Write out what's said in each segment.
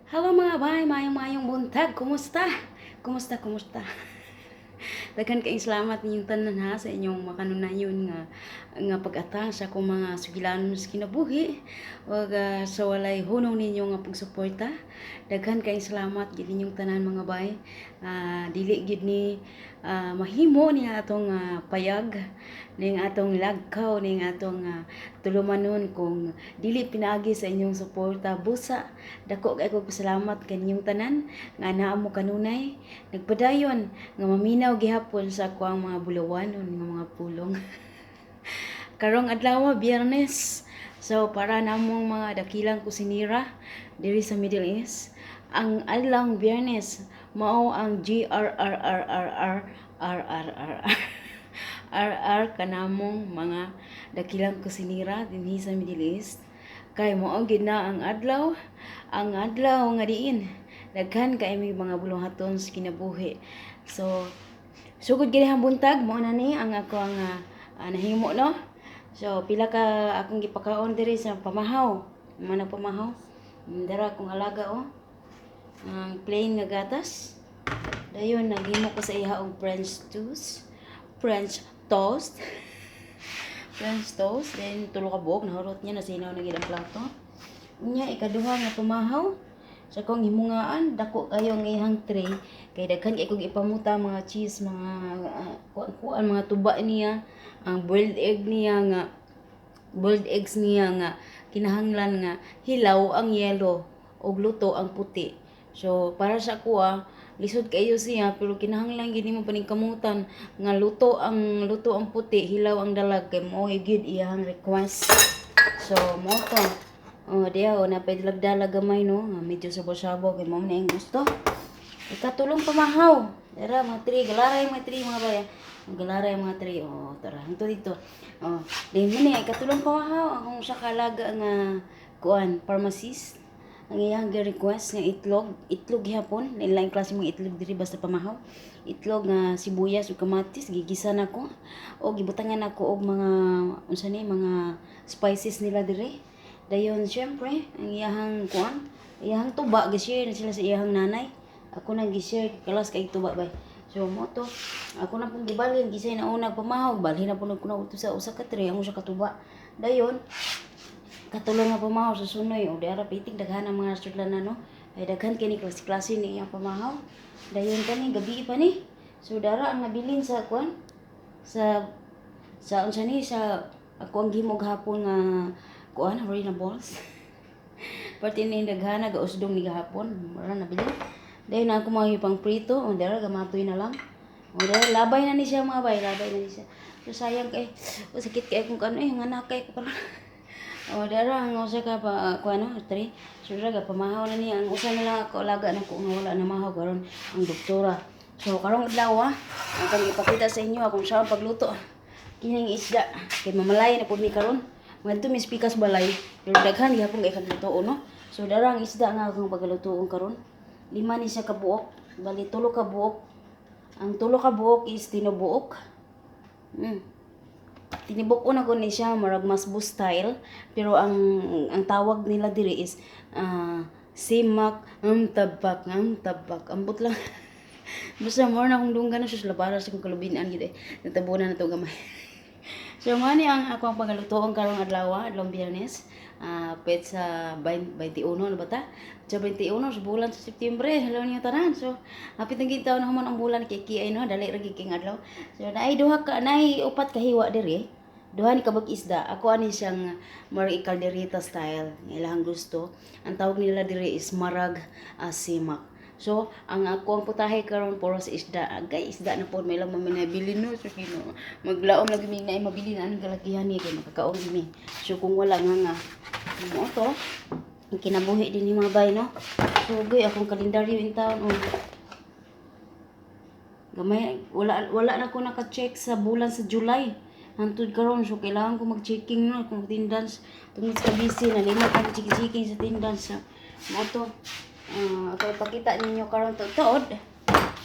Hello, mga bay, maayong maayong buntag. Kumusta? Kumusta, kumusta? Daghan kayong salamat ninyong tanan ha sa inyong makanunayon nga nga pag-atang sa akong mga sugilanon sa kinabuhi ug sa walay hunong ninyo nga pagsuporta. Daghan kayong salamat gid ninyong tanan, mga bay. Dili gid ni mahimo ni atong payag ning atong lagkaw ning atong tulumanon kung dili pinaagi sa inyong suporta. Busa dako kay ko pasalamat kaninyong tanan nga naa mo kanunay nagpadayon nga maminaw gihapon sa akuang mga bulawanon nga mga pulong. Karong adlaw Biyernes. So para namong mga dakilang kusinira diri sa Middle East, ang adlawng Biyernes mao ang G R R R R R R R R R R R kanamong mga dakilang kusinira dinhi sa Middle East. Kay mao gid na ang adlaw nga diin daghan kay may mga buluhaton sa kinabuhi. So sugod gid ang buntag, mao na ni ang ako ang nahimo, no. So pila ka akong gipakaon diri sa pamahaw. Man ang pamahaw. Dara akong alaga oh. Ang plain nga gatas. Dayon naghimo ko sa iha og French toast. French toast. French toast. Then tulo ka buok nahurot niya, nasinaw na gid ang plato. Unya ikaduha nga pamahaw sa akong himungaan, dako kayo ang iyang tray kay daghan kay kog ipamuta mga cheese, mga kuan-kuan, mga tuba niya, ang boiled egg niya nga boiled eggs niya nga kinahanglan nga hilaw ang yellow ug luto ang puti. So para sa kuha lisod kayo siya, pero kinahanglan gid nimo paningkamutan nga luto ang puti, hilaw ang dalag, kay mao gyud iyang request. So mo to. Oh, diya oh, napay dalag gamay, no, nga medyo sabaw-sabaw kay mao na gusto. Ikatulong pamahaw. Dara mga three, galaray mga three, mga baya. Galaray mga three. Oh, tara. Hangto dito. Oh, di mo ni ikatulong pamahaw akong sa kalaga nga kuan pharmacist. Ang iyang gi-request nga itlog, itlog gihapon, lain klase mga itlog diri, basta pamahaw. Itlog nga sibuyas ug kamatis gigisa nako o gibutangan nako og mga unsa ni mga spices nila diri. Dayon syempre ang iyahang kuan, iyahang tuba, gi-share na sila sa iyahang nanay. Ako nang gi-share kalas kay tuba bay. So mo to, ako na pong gibalhin gisay na unag pamahaw, balhin na po ko na sa usa ka tray ang usa ka tuba. Dayon katulong nga pamahaw sa sunoy o diara piting daghan ang mga sudlan na, no. Ay daghan kini klase-klase ni iyang pamahaw. Dayon kani gabi pa ni. So dara ang nabilin sa kuan sa unsa ni sa ako ang gihimog hapon nga kuan harina balls. Parte ni daghana gausdong ni gahapon, mura nabilin. Dayon ako mga pang prito, o dara gamatoy na lang. O dara labay na ni siya, mga bay, labay na ni siya. So sayang kay, o sakit kay kung kano eh, nga kay ko karon. O dara ang usa ka pa kuan no, three. So dara pamahaw na niya ang usa na lang ako alaga na ko nga wala na mahaw karon, ang doktora. So karong adlaw ang kang ipakita sa inyo akong sa pagluto. Kining isda kay mamalay na pud mi karon. Ngadto mi pikas balay, pero daghan gihapon kay kaglutoon, no. So dara ang isda nga akong paglutoon karon. Lima ni siya ka buok, bali tulo ka buok. Ang tulo ka buok is tinubuok. Tinibok na ko ni siya marag masbu style, pero ang tawag nila diri is simak ang tabak, ambot lang. Basta more na akong dunggan na siya para sa kong kalubinan gid eh. Natabunan na to gamay. So mao ni ang ako ang pagalutoon karong adlaw, adlawng Biyernes. Petsa 21 na ba ta? Sa 21 sa bulan sa Setyembre, hello niyo tanan. So hapit ang taon na human ang bulan kay kiay, no, dali ra gid king adlaw. So naay duha ka, naay upat ka hiwa diri. Duha ni kabag isda. Ako ani siyang marag kaldereta style. Ilahang gusto. Ang tawag nila diri is marag simak. So, ang ako ang putahe karon puro sa isda. Agay isda na po may lang maminabili, no. So, Ginoo. Maglaom lagi mi na mabili na anong kalakihan niya kay makakaon mi. So, kung wala nga nga mo to, ang kinabuhi din ni mga bay, no. So, gay akong kalendaryo in town oh. Gamay wala wala na ko naka-check sa bulan sa July. Hantod karon, so kailangan ko mag-checking, no, kung attendance tungod sa busy na limot ako checking sa attendance sa mo to. Ako ipakita ninyo karon to tuod.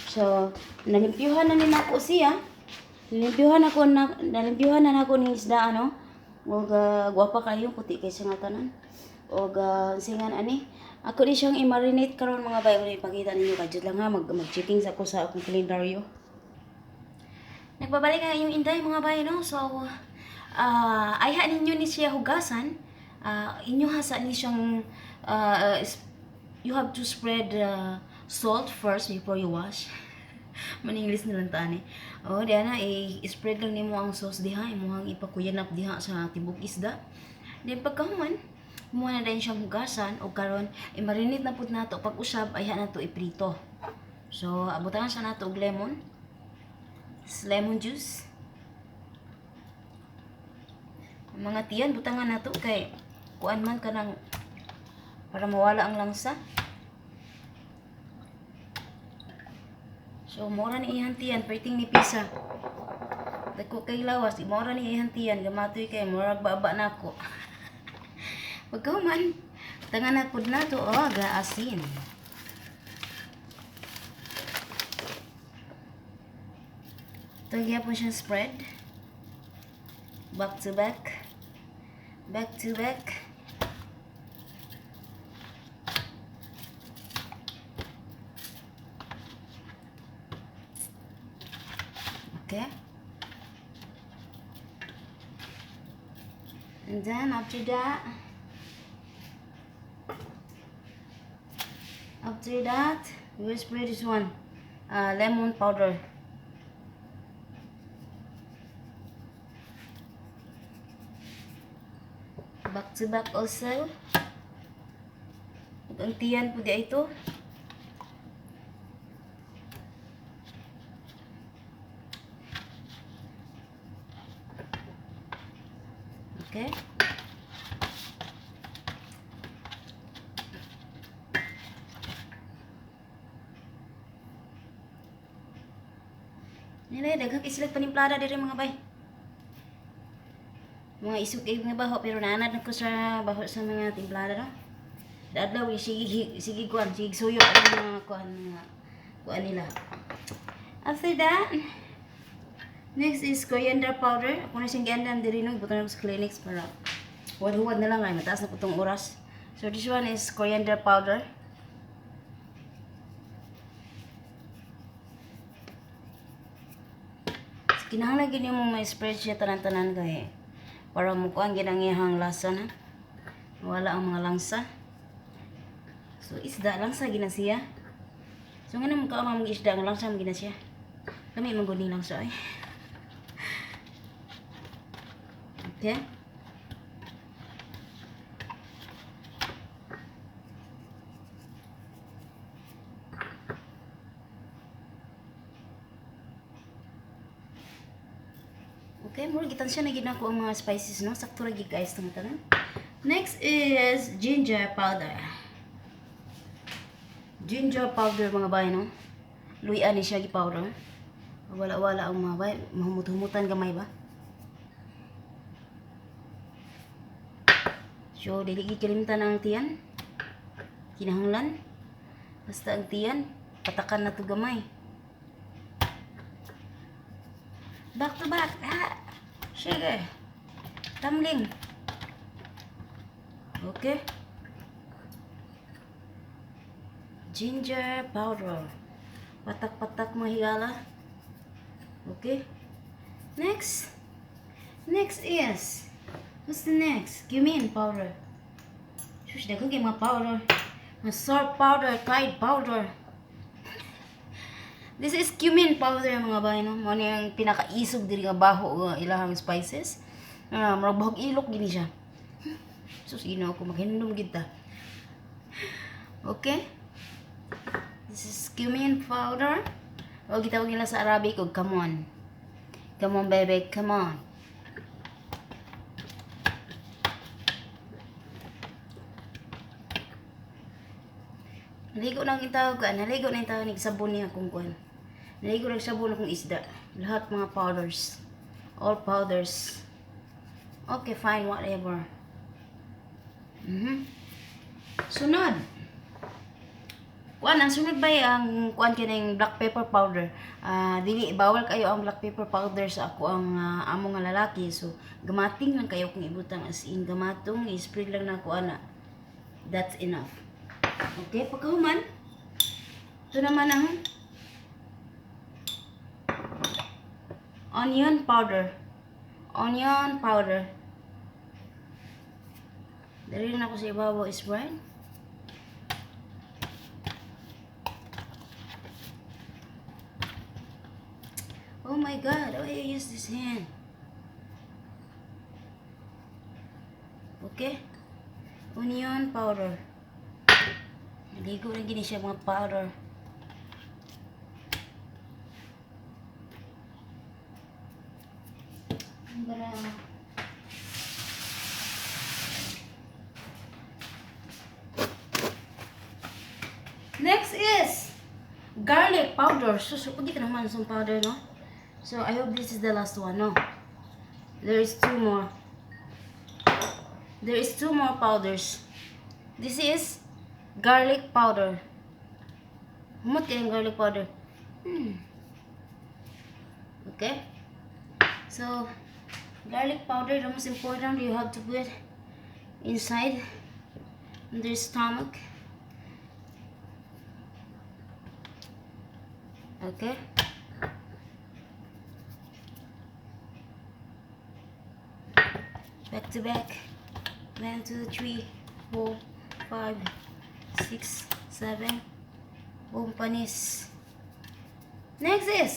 So, nalimpyuhan na ni nako siya. Nalimpyuhan ako na nalimpyuhan na nako ning isda, ano. Ug gwapa kayo, puti kay siya nga tanan. Ug singan ani Ako ni siyang i-marinate karon, mga bay. Ako ipakita ninyo kadjut lang ha, mag-checking sa ako sa akong kalendaryo. Nagbabalik ang inyong inday, mga bay, no? So, ayha ninyo ni siya hugasan. Inyo hasa ni siyang you have to spread salt first before you wash. Man-English na lang tani. Oh, diha na i-spread lang nimo ang sauce diha, imong ipakuyanap diha sa tibok isda. Then pagkahuman, mo na din siyang hugasan o karon i-marinate na pud nato. Pag usab ayha nato iprito. So, abutan sa nato og lemon. Lemon juice. Ang mga tiyan butangan nato kay kuan man kanang para mawala ang langsa. So, mora ni iyang tiyan, perting ni pisa. Dako kay lawas, mora ni iyang tiyan, gamatoy kay murag baba nako. Pagkahuman, tangan na pud nato og asin. Ito gyapon siyang spread. Back to back. Back to back. Okay. And then after that, we will spray this one, lemon powder. Back to back also. Ang tiyan po di ito. Okay. Nila, daghang isla panimplada diri, mga bay. Mga isog kay mga baho pero naanad na ko sa baho sa mga timplada, no. Dadlaw sige sige kuan, sige suyo ang mga kuan nila. After that, next is coriander powder. Ako na siyang giandan diri, no, ibutan ko sa Kleenex para huwad-huwad na lang ay mataas na po tong oras. So this one is coriander powder. Kinahanglan gid nimo may spread siya tanan-tanan kay para mukuan gid ang iyang lasa na. Wala ang mga langsa. So isda langsa gina siya. So nga naman ka mga isda ang langsa man gina siya. Kami man gud ni langsa ay. Okay. Okay, mura gitan siya na gid nako ang mga spices, no. Sakto ra gid guys tong tanan. Next is ginger powder. Ginger powder, mga bay, no. Luyan ni siya gi powder. Wala-wala ang mga bay, mahumot-humutan gamay ba. So dili gid kalimtan ang tiyan. Kinahanglan basta ang tiyan patakan na to gamay. Back to back. Ah. Sige. Tamling. Okay. Ginger powder. Patak-patak mga higala. Okay. Next. Next is, what's the next? Cumin powder. Sus, daghan kay mga powder. Mga salt powder, Tide powder. This is cumin powder, mga bay, no? Mo ni ang pinakaisog diri nga baho nga ilahang spices. Ah, murag bahog ilok gini siya. Sus, Ginoo ko, maghinumdum gid ta. Okay? This is cumin powder. O gitawag nila sa Arabic og kamon. Come on, baby, come on. Naligo na ang tawag ka, naligo na yung tawag ni sabon niya kung kuan. Naligo na sabon akong isda. Lahat mga powders. All powders. Okay, fine, whatever. Sunod. Kuan ang sunod ba ang kuan kining black pepper powder. Ah, dili bawal kayo ang black pepper powder sa ako ang amo nga lalaki. So gamating lang kayo kung ibutang, as in gamatong i-spread lang nako ana. That's enough. Okay, pagkahuman, ito naman ang onion powder. Onion powder. Dali na ako sa ibabaw is brown. Oh my God, why I use this hand? Okay. Onion powder. Naligo na gini siya mga powder. I'm gonna. Next is garlic powder. So pwede ka naman some powder, no? So, I hope this is the last one, no? There is two more. There is two more powders. This is garlic powder. Humot kayong garlic powder. Okay? So, garlic powder, the most important, you have to put inside their stomach. Okay? Back to back. 1, 2, 3, 4, 5, 6, 7. Buong panis. Next is,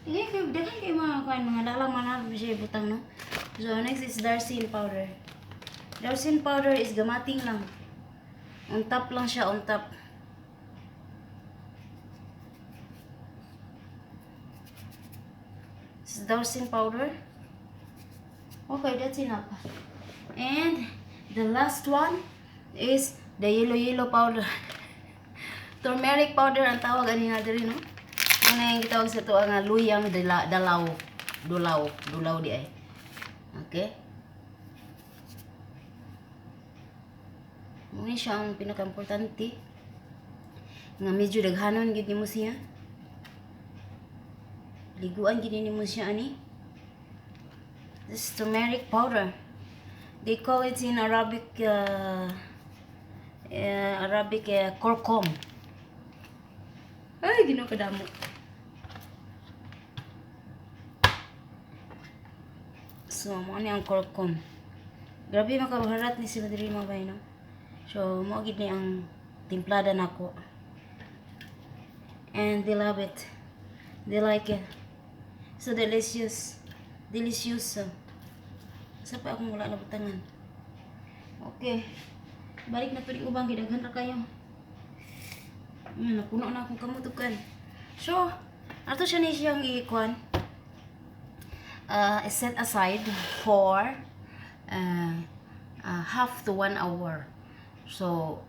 hindi kayo, daghan kayo mga kuan, mga lalaman na siya butang, no? So, next is darcin powder. Darcin powder is gamating lang. On top lang siya, on top. This is darcin powder. Okay, that's enough. And the last one is the yellow yellow powder. Turmeric powder ang tawag ani na diri, no? Ano yung gitawag sa to nga luyang dala, dalaw, dulaw, dulaw di ay. Okay? Muna siya ang pinaka-importante. Nga medyo daghanon gyud nimo siya. Liguan gyud nimo siya ani. This is turmeric powder. They call it in Arabic kurkum. Ay, Ginoo, kadamo. So, mo ni ang kurkum. Grabe makabaharat ni sila diri, mga bay, no? So, mo gid ni ang timplada nako. And they love it. They like it. So delicious. Delicious. Sa pa akong wala na butangan. Okay. Balik na to ning ubang gidaghan ra kayo. Napuno na akong kamutukan. So, ato siya ni siyang i-kuan. Set aside for half to 1 hour. So,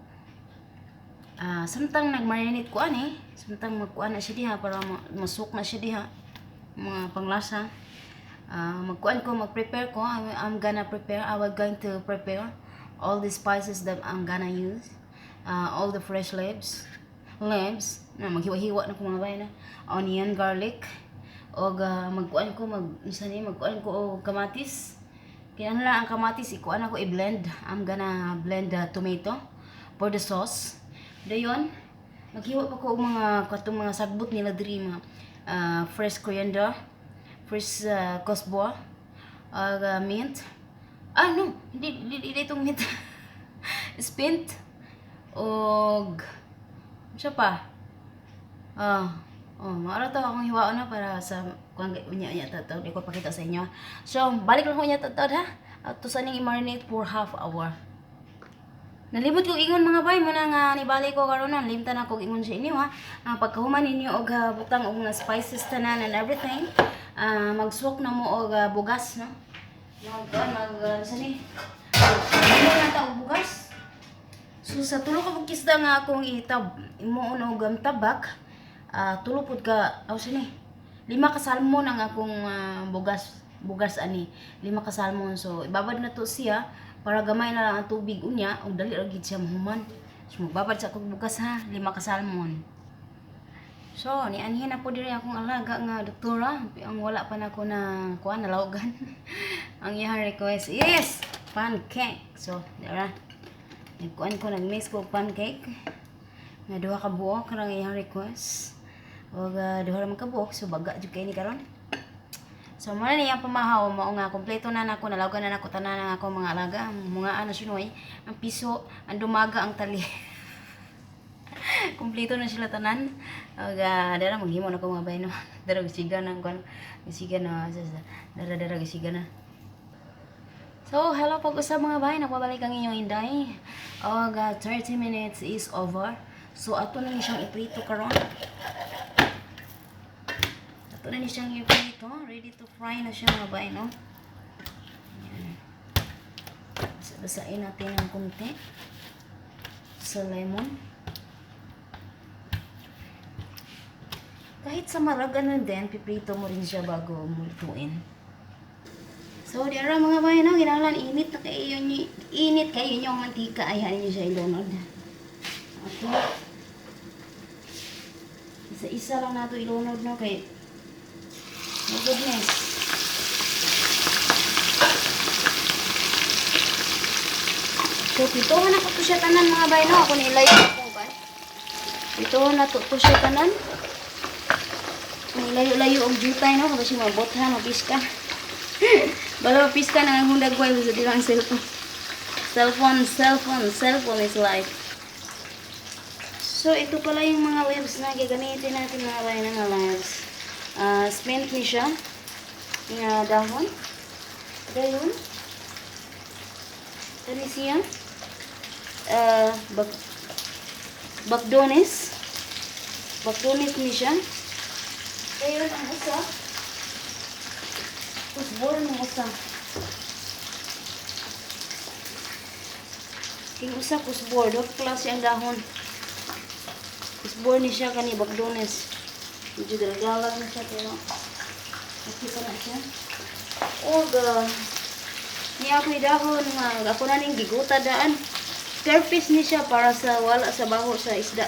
samtang nagmarinate ko ani, samtang magkuan na siya diha para masuk na siya diha mga panglasa. Magkuan ko, mag-prepare ko. I'm gonna prepare. I was going to prepare all the spices that I'm gonna use. All the fresh leaves. Leaves. Na, maghiwa-hiwa na ko, mga bay, na. Onion, garlic. Og magkuan ko, mag, unsa ni, magkuan ko og kamatis. Kinahanglan ang kamatis, ikuan ako i-blend. I'm gonna blend the tomato for the sauce. Dayon, maghiwa pa ko og mga katong mga sagbot nila diri, mga fresh coriander, fresh kusbua, mint. Ah, no, hindi, hindi, hindi itong mint. Spint, og, siya pa. Ah, oh, maara to akong hiwaon na para sa kuan unya unya to, di ko pakita sa inyo. So, balik lang ko unya to ha. Ato sa ning i-marinate for half hour. Nalimot kog ingon, mga bay, muna nga nibalik ko karon na limtan ako ingon sa inyo ha. Pagkahuman ninyo og butang og mga spices tanan and everything, magsuok na mo og bugas, no. Mag mag sa ni. Ano na ta og bugas? So sa tulo ka bukis nga akong itab imo og tabak, tulo pud ka aw sini. Lima ka salmon ang akong bugas bugas ani. Lima ka salmon. So ibabad na to siya para gamay na lang ang tubig unya ug dali ra gid siya mahuman. So magbabad sa akong bugas ha, lima ka salmon. So nianhin na po diri akong alaga nga doktora, ang wala pa nako na kuan nalawgan. Ang iyang request is pancake. So, dira. Nagkuan ko, nag-mix ko pancake. Nga duha ka buok karang iyang request. Og duha ra man ka buok, so baga jud kay ni karon. So mao na niyang pamahaw, mao nga kompleto na nako, nalawgan na nako tanan ang akong mga alaga, ang mga ana sunoy, ang piso, ang dumaga, ang tali. Kompleto na sila tanan. Og dara maghimo na ko mga bay no. Dara gisiga na ang kuan. Gisiga na dara dara gisiga na. So, hello pag-usab mga bay, nagbabalik ang inyong Inday. Og 30 minutes is over. So, ato na ni siyang iprito karon. Ato na ni siyang iprito. Ready to fry na siya mga bay, no? Ayan. Basain natin ng kunti sa lemon. Kahit sa marag, ano din, piprito mo rin siya bago mo lutuin. So, di ara mga bay, no? Ginahanglan, init na kayo nyo, init kayo nyo ang mantika. Ay, hanin nyo siya ilunod. Okay. Isa-isa lang nato ilunod, no? Kay, my goodness. So, pituhan ako to siya tanan mga bay, no? Ako ni ilay ko ba? Pituhan na to siya tanan. Layo-layo og jutay, no? Kasi mabothan, mapiska. Bala mapiska na ang hundag ko sa dilang cellphone. Cellphone, cellphone, cellphone is life. So, ito pala yung mga leaves na gagamitin natin mga bay na mga leaves. Spent ni siya. Nga dahon. Dayon. Kani siya. Bakdones. Bakdones ni siya. Dayon ang usa. Usbor ng usa. King usa kusbor, duha ka klase ang dahon. Kusbor ni siya kani bakdones. Medyo dalagalag na siya pero okay pa na siya. Og niya ako'y dahon nga ako na ning giguta daan. Kerfis ni siya para sa wala sa baho sa isda.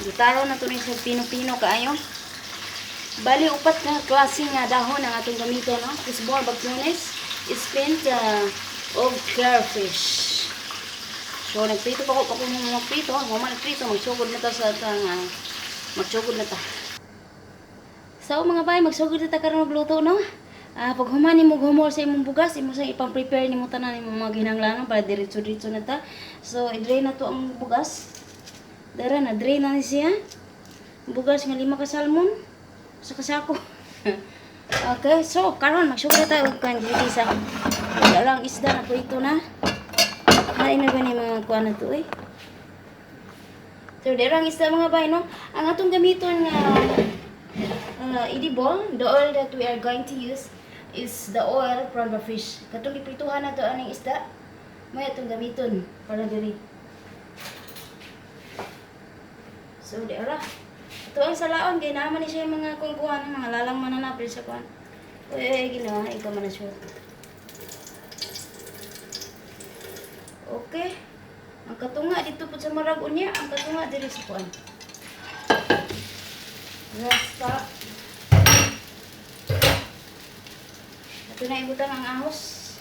Gitaro na to ni sa pino-pino kaayo. Bali upat nga klase nga dahon ang atong gamiton, no? Kusbor, bakdones, spent, og kerfish. So nagprito pa ko pa kung magprito, human nagprito, magsugod na ta sa atang magsugod na ta. So mga bay, magsugod na ta karon magluto, no? Pag human nimo humol sa imong bugas, imo sa ipang-prepare nimo tanan imong mga ginahanglanon para diretso-diretso na ta. So i-drain na to ang bugas. Dara na drain na ni siya. Bugas nga 5 ka salmon sa kasako. Okay, so karon magsugod na tayo og kan diri sa lang isda na prito na. Hain na ba ni mga kuan na to eh? So dira ang isda mga bay, no? Ang atong gamiton nga edible, the oil that we are going to use is the oil from the fish. Katong giprituhan na to aning isda, may atong gamiton para diri. So dira. Ito ang salaon kay naman ni siya yung mga kungkuhan, mga lalang mananapil sa kuan. Uy, ay ginawa, ikaw man na siya. Okay. Ang katunga dito po sa marag unya, ang katunga diri sa kuan. Resta. Ito na ibutang ang ahos.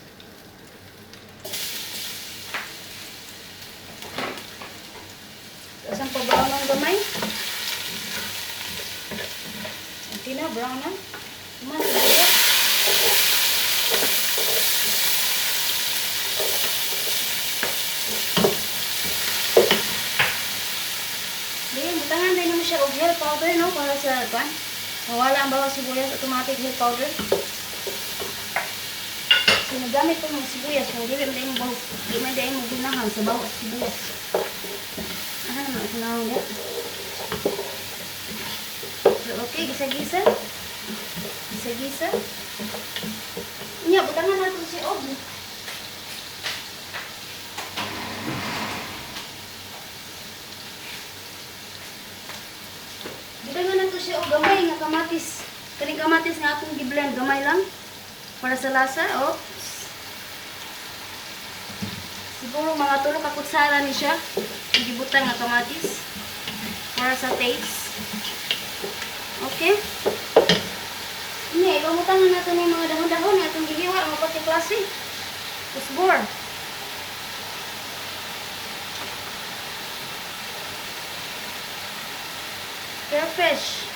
Tapos ang pabaon ng gamay. Okay na, brown na. Kuman, siguro. Di, butangan din mo siya og health powder, no? Para sa, kuan. Mawala ang bawang sibuyas, automatic health powder. So, nagamit ko ng sibuyas, kung dili man dahil mo baho, di man dahil mo ginahan sa bawang sibuyas. Aha naman, ito na lang ulit. So, okay, gisa-gisa. Gisa-gisa. Nya, butangan natin siya og. Butangan nato siya og gamay nga kamatis. Kaning kamatis nga atong gi-blend gamay lang para sa lasa. Oh. Siguro mga 3 ka kutsara ni siya gibutang nga kamatis para sa taste. Okay. Nya, ibamutang na nato ni mga dahon-dahon nga atong gihiwa mga pati klase. Kusbor. Spearfish.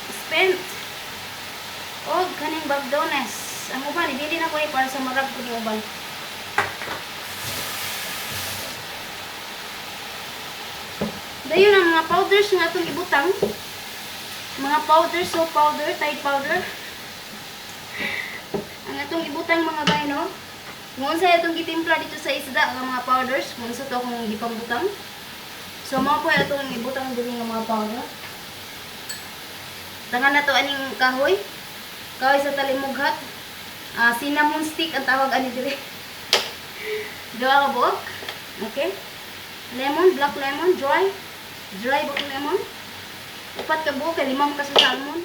Spent. Og kaning bagdones. Ang uban, ibili na ko eh para sa marag ko ni uban. Dayon ang mga powders nga atong ibutang. Mga powder, soap powder, Tide powder. Ang atong ibutang mga bay, no? Kung unsa atong gitimpla dito sa isda ang mga powders, kung unsa to akong gipambutang. So mao po atong ibutang diri nga mga powder. Tangan na to aning kahoy. Kahoy sa talimughat. Cinnamon stick ang tawag ani diri. Duha ka buok. Okay. Lemon, black lemon, dry. Dry black lemon. Upat ka buok, kay limang ka sa salmon.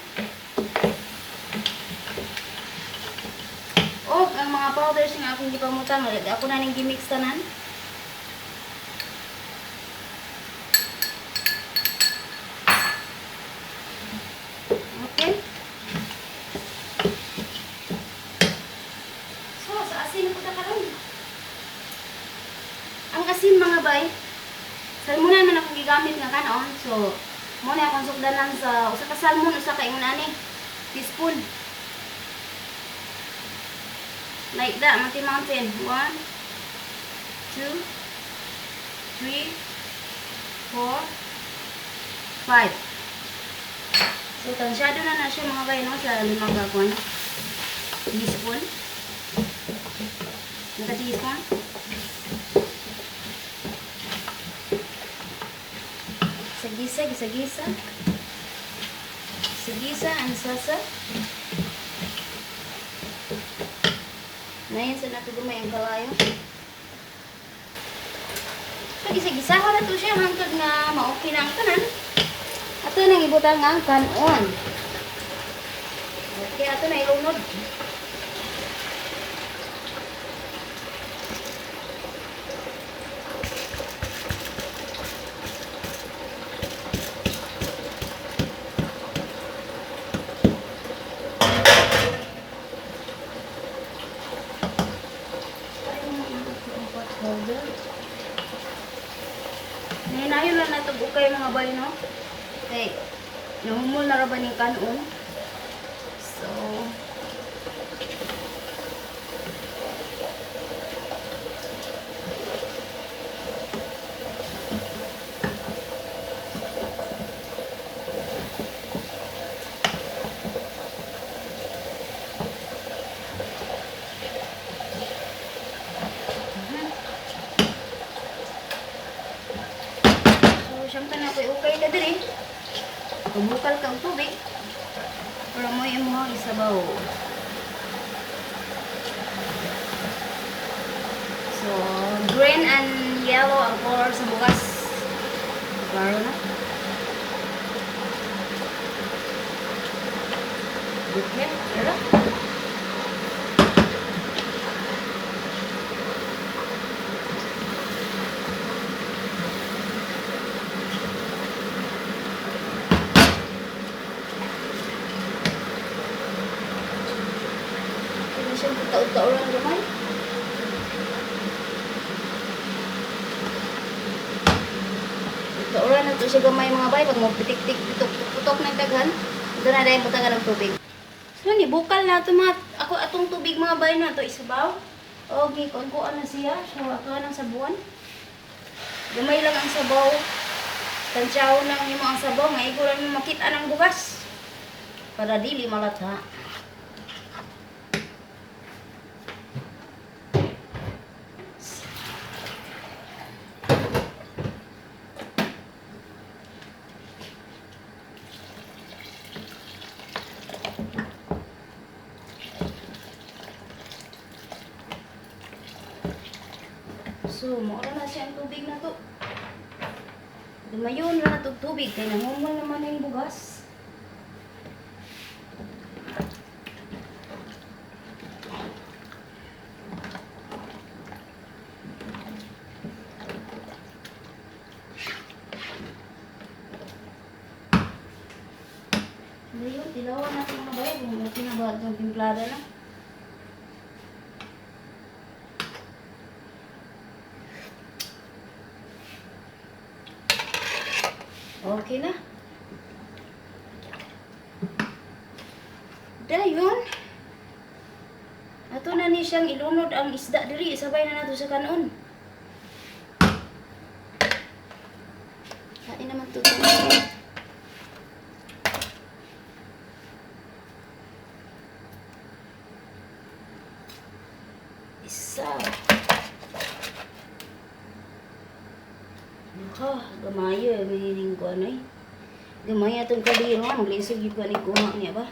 Og ang mga powders nga akong gipamutang, ako na ning gimix tanan. Okay. So, sa asin ko ta karon. Ang asin mga bay, salmonan man akong gigamit nga kanon. So, mo na akong sugdanan sa usa ka salmon, usa ka ingon ani, teaspoon. Like that, Mountain Mountain. 1, 2, 3, 4, 5. So, tansyado na na siya mga bay, no? Sa limang gagawin. Teaspoon. Naka teaspoon. Sa gisa, gisa, gisa. Sa gisa, ang sasa. Ngayon sa nato gumay ang kalayo. So, gisa-gisa ko na to siya hangtod nga ma-okay na ang tanan. Ato nang ibutang ang kanon. Okay, ato na ilunod. Nahinayon lang natog ukay mga bay, no? Kay, nahumol na ra ba ning kanon? So, siyempre na ako'y ukay na diri. Pabukal ka og tubig. Para mo imong isabaw. So, green and yellow ang color sa bugas. Klaro na. Okay, tara. Hindi siya taon-taon lang gamay. Taoran na to siya gamay mga bay. Pag magpitik-tik, putok-putok ng daghan, ito na dahil butangan ng tubig. So, ni bukal na ito mga, ako atong tubig mga bay na ito isabaw. Okay, kuan-kuan na siya. So, ato nang sabuan. Gamay lang ang sabaw. Tansyaw nang imo ang sabaw. Nga iguran mo makita ng bugas. Para dili malata. So, maura na siya ang tubig na to. Dumayon na na tubig kay nangungol naman na yung bugas. Dayon, tilawan natin mga bayan kung okay na ba itong timplada na. Okay na. Dayon, ato na ni siyang ilunod ang isda diri, sabay na nato sa kanon. Kain naman to. Isa. Nako, gamayo eh, mahiling ko ano eh. Gamay atong kaldero, maglisod gyud ko ni kuha niya ba?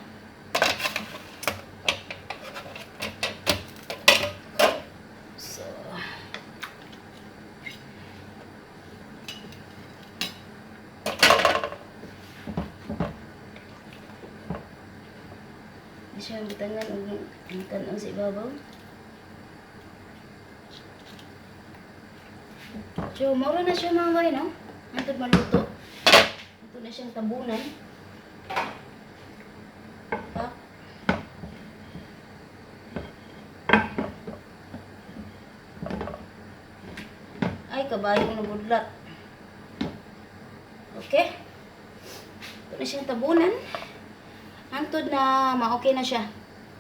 So, di siya butangan og ang tan-aw sa ibabaw. So, maura na siya, mga bay, no? Hantod maluto. Ito na siyang tabunan. Pak. Ay, kabayong nabudlat. Okay. Ito na siyang tabunan. Hantod na ma-okay na siya.